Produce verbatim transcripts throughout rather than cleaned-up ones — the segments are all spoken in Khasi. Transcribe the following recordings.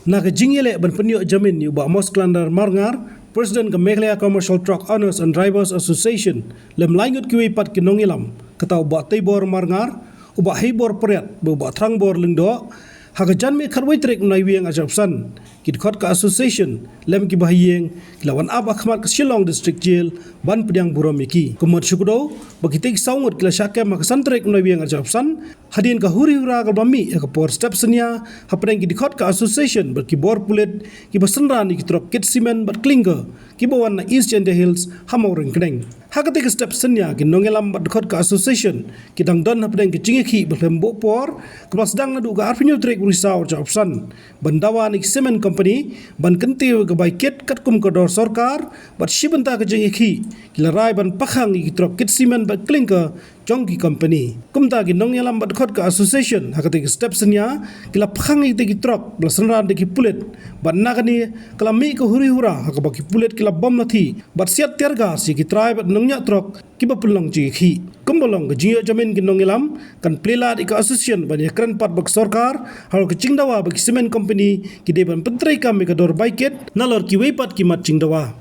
Na ka jingïaleh ban pynïoh jamin ïa u Bah Mosklandar Marngar, President ka Meghalaya Commercial Truck Owners and Drivers Association, lem lai ngut kiwei pat ki nongïalam, kata u Bah Teibor Marngar, u Bah Heibor Pariat, bad u Bah Trangbor Lyngdoh, ha ka janmiet khatwei tarik u Naiwieng arhajar arphew san, ki dkhot ka association, lem ki bahaïing, ki la wan ap ha khmat ka Shillong District Jail, ban pdiang burom ïa ki. Kumta shu kdew, ba kitei ki saw ngut ki la shah kem ha ka san tarik u Naiwieng arhajar arphew san, hadien ka huri hura kaba mih ha ka por step synñia, hapdeng ki dkhot ka association, bad ki bor pulit, kiba synran ïa ki trok kit simen bad klinker, kiba wan na East Jaintia Hills, ha Mawryngkneng. Ha katei ka step synñia ki nongïalam bad dkhot ka association, ki dang don hapdeng ka jingïakhih ba khlem buh por, kaba la sdang naduh ka arphew hynñiew tarik u Risaw arhajar arphew san, ban dawa na ki cement company, ban kyntiew ïa ka bai kit katkum ka dor sorkar, bad shi bynta ka jingïakhih, ki la rai ban pakhang ïa ki trok kit simen bad klinker, jong ki company. Kumta ki nongïalam bad dkhot ka association, ha katei ka step synñia, ki la pakhang ïa kitei ki trok, ba la synran da ki pulit, bad na kane, ka la mih ka huri hura, ha kaba ki pulit ki la bom lathi, bad siat tear gas ïa ki trai bad nongñiah trok, kiba pynlong jingïakhih. Kumba long ka jingïoh jamin ki nongïalam, kan plie lad ïa ka association ban ïakren pat bad ka sorkar, halor ka jingdawa ba ki cement company, ki dei ban pyntreikam ïa ka dor bai kit, nalor kiwei pat ki mat jingdawa.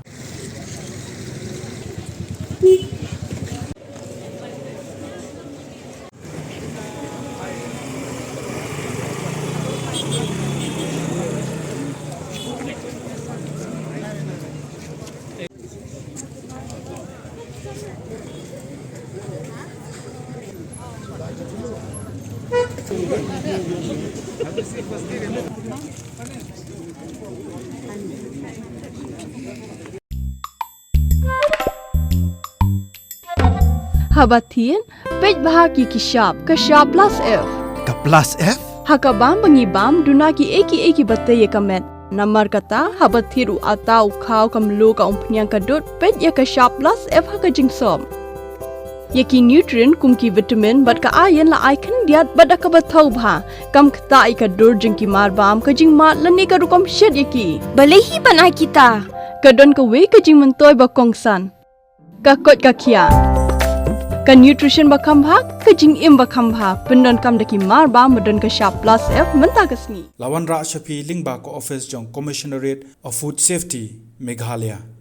Haba thied, peit bha ki ki shap, ka shap plus F. Ka plus F? Ha ka bam ba ngi bam, duna kiei kiei kiba tei ïa ka met. Namar kata, haba thied u atta, u khaw, ka mluh, ka umphniang, ka dud, peit ïa ka shap plus F ha ka jingsop. Ïa ki nutrient kum ki vitamin bad ka iron la ai khyndiat bad da kaba thaw bha. Kam ktah ïa ka dur jong ki marbam, ka jingmad lane ka rukom shet ïa ki. Balei hi ban ai kita? Ka don kawei ka jingmyntoi ba kongsan. Ka koit ka khiah. Ka nutrition ba kham bha, ka jingim ba kham bha. Pyndonkam da ki marbam ba don ka shap plus F mynta ka sngi. La wanrah sha phi lyngba ka office jong Commissionerate of Food Safety, Meghalaya.